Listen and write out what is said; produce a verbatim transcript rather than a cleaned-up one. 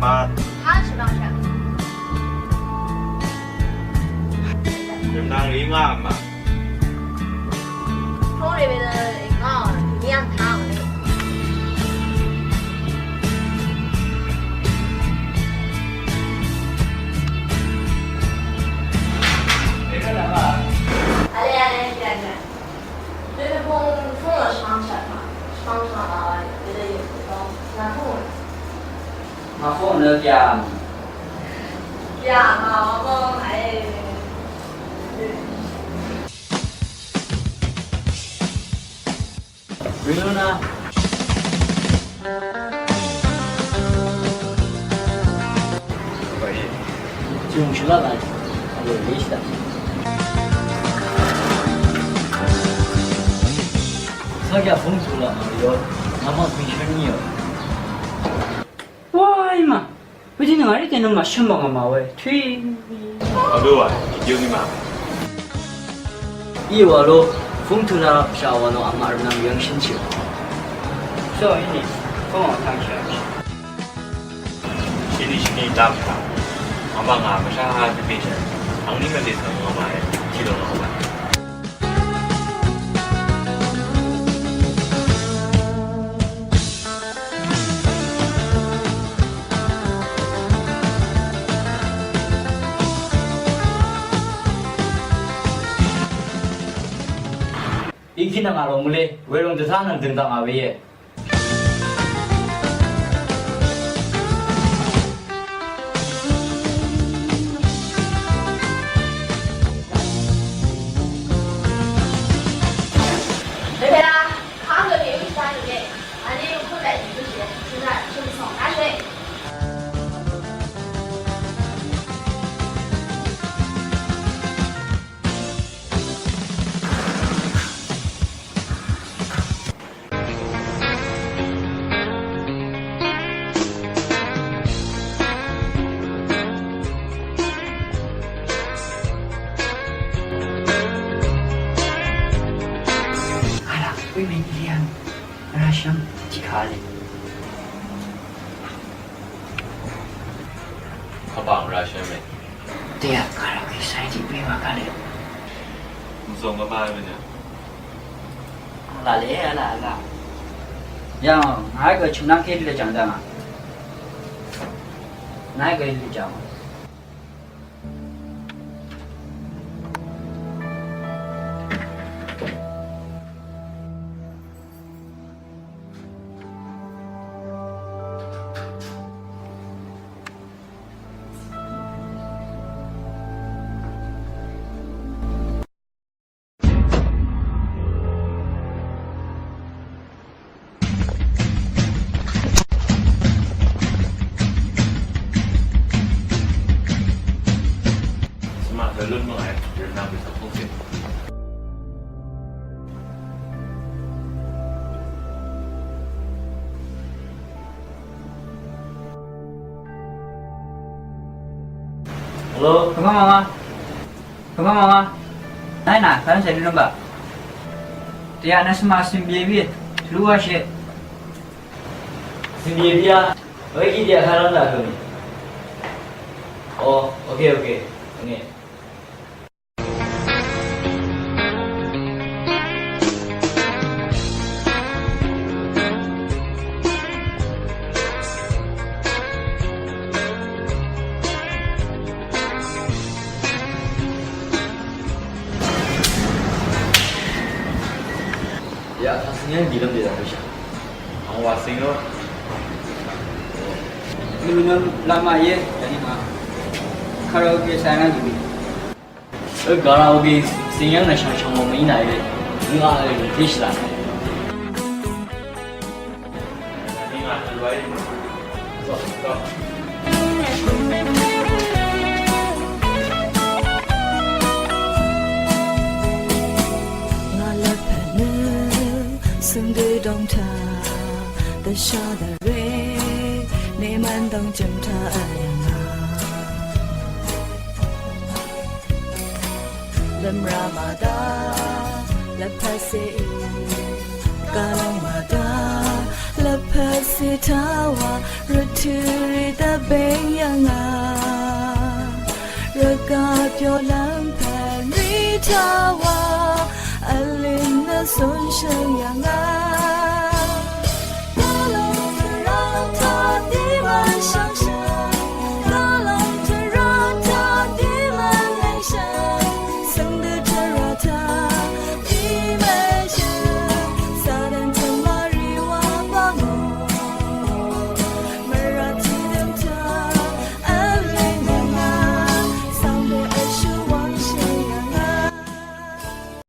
Mà. Há shì bang shà. Rvnang rì ngà mà. Phone rì bì nø ngà, mì yàng tang rì. Allez, allez, allez. 这个风，风了上山嘛，上山了，觉得也不高，然后 Ngà fóngnø yà. Yà mà, mà, mà, eh. Rìnø nà. Jùngshì laq laq. Alo, list. Sá yà fúng tù laq mà yò. Nà mà fíng shǿn nì yò. Wáí mà. Wedø nø ngàí dènø màshø̀m bv̀ngà mà we. Tui. Vbø̄ wa, ìjø̄ ngí ma. Í wa lo, fúng tø̄ naq shaq wa nò àmaq rvnvng yv̀ngshǿn shì. So, íni, fúng wa tang shì. Shini shini dam shaq. Àmaq ngà mvshá ha dvbē shaq. Àngní mvdè svng ngà ma e. Tiq lo ngà ma e. Ingkí nvng a lòng mvlé, welòng dvtá nvng dø̀ng dvng a we íe. Ara, we mèn liang. Rasham, chikali. Kapang Rasham e. Tia karaoke sai di we wa kali. Mzong ka ba mèn ya. Ala le, ala, ala. Ya, ngà gø chø̀m nvng kèlì lvjàng dvng a. Ngà gø lvjàng. Hello, kama mama. Kama mama. Nai na, kan saya dulu, Mbak. Tiak na sema simbiye bi. Luas ya. Simbiye bi ya. Oke, ki dia karam da kami. Oh, oke, oke. Oke. Ya, kasih yang bilang dia tak bisa. Ang wasing lo. Lu nang lama ye, tadi mah. Karaoke saya lagi. Ø, karaoke sìngyv́ng nø shvngshvng mò mèí nàí we. Ngà ø, tish là. Ngà lvpat nø sùngdø dòng taq dvsha dvre, nèmvn dòng jø̀m taq ø yv̀ngà. Lvmra màdá lvpat seq, gàlòng màdá lvpat seq. Rì taq wa rvtø̀ rì dvbing yv̀ngà, rvgaq pyo lv́m pv̀n rì taq wa vlin nø cúnshø̀ng yv̀ngà.